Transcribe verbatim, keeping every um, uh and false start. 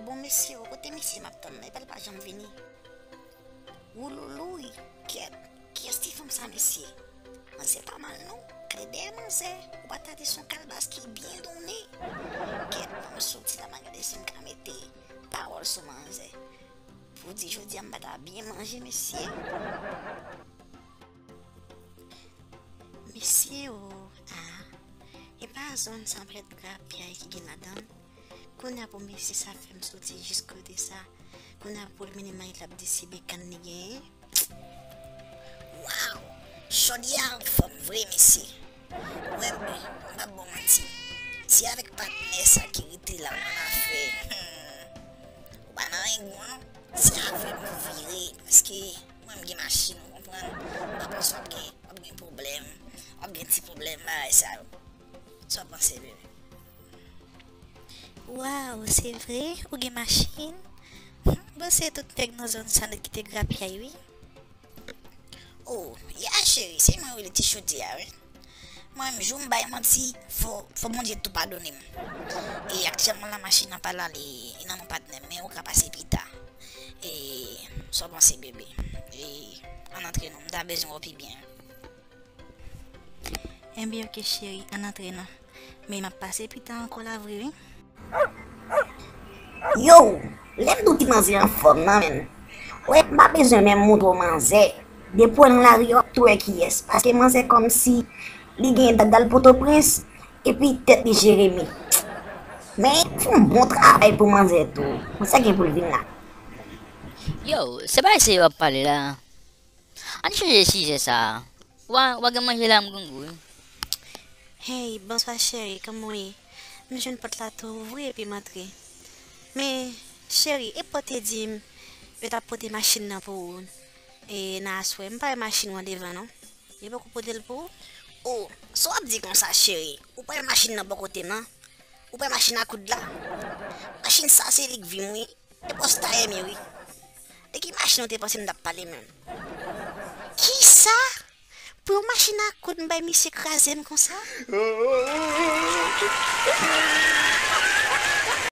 Bon, mesye, o, kote misye m ap tann nan, epa l pa janm vini. Wouloulouy, kèt, kiyès ti fanm sa, mesye? Manzè pa mal non, gade dèyè manzè, ou pa ta di se yon kalbas ki byen donnen. Kèt, ban m soti la, m a gade si m ka mete pawòl sou manzè. Pou di jodi a m pa ta byen manje, mesye. Mesye o, a, e pa zòn sa prèt grapyay ki gen ladan l. Kounye a pou mesye sa fè m soti jis kote sa. Kounye a pou l mennen m al di se bekann li genyen. Waw! Chòdye a anfòm vre, mesye. Wè, m p ap ba w manti. Se avèk patnè sa ki rete la w nan afè. Hmm. Ou pa nan rengon, non? Se avè m pou vire, paske mwen m gen machin, ou konprann? M pa panse w ap gen, w ap gen pwoblèm, w ap gen ti pwoblèm, bagay sa yo. Sa w panse, bebe? Waw, se vre? Ou gen machin? Hmm, bon, se tout nèg nan zòn sa nèt ki te grapyay, wi. Oh, ya cheri, se mwen wi, li ti chodi a, wi. Mwen menm, jou m bay manti, fò, fò Bondye tou padone m. E aktyèlman la, machin nan pa la, li, li nan men patnè m, men ou ka pase pita. E sa w panse, bebe? E ann antre non, m ta bezwen w pi byen. Enben, oke, cheri, ann antre non. Men m ap pase pita ankò la vre, wi. Yo, lè m di w ti manzè anfòm nan, menn. Wè, m pa bezwen menm montre w manzè. Depi w nan lari, w ap tou wè kiyès. Paske manzè kòmsi li gen dat dal Pòtoprens, epi tèt li Jeremi. Men, fè yon bon travay pou manzè tou. Manzè gen pou l vin la. Yo, se pa de sa yo ap pale la. Ann chanje sijè sa a. Wa, wa gen manje la m grangou wi. Hey, bonswa cheri, kòman w ye? M jwenn pòt la tou ouvri epi m antre. Men, cheri, e pa w te di m yo t ap pote machin nan pou ou e nan aswè? M pa wè machin ou an devan non. Yo poko pote l pou ou? Oh, sa w ap di konsa cheri? Ou pa wè machin nan bò kote m nan? Ou pa wè machin a koud la? Machin sa se li k vi m wi. E pa w style m ye wi. De ki machin ou te panse m t ap pale menm? Kisa? Pou yon machin a koud m bay misye kraze m konsa?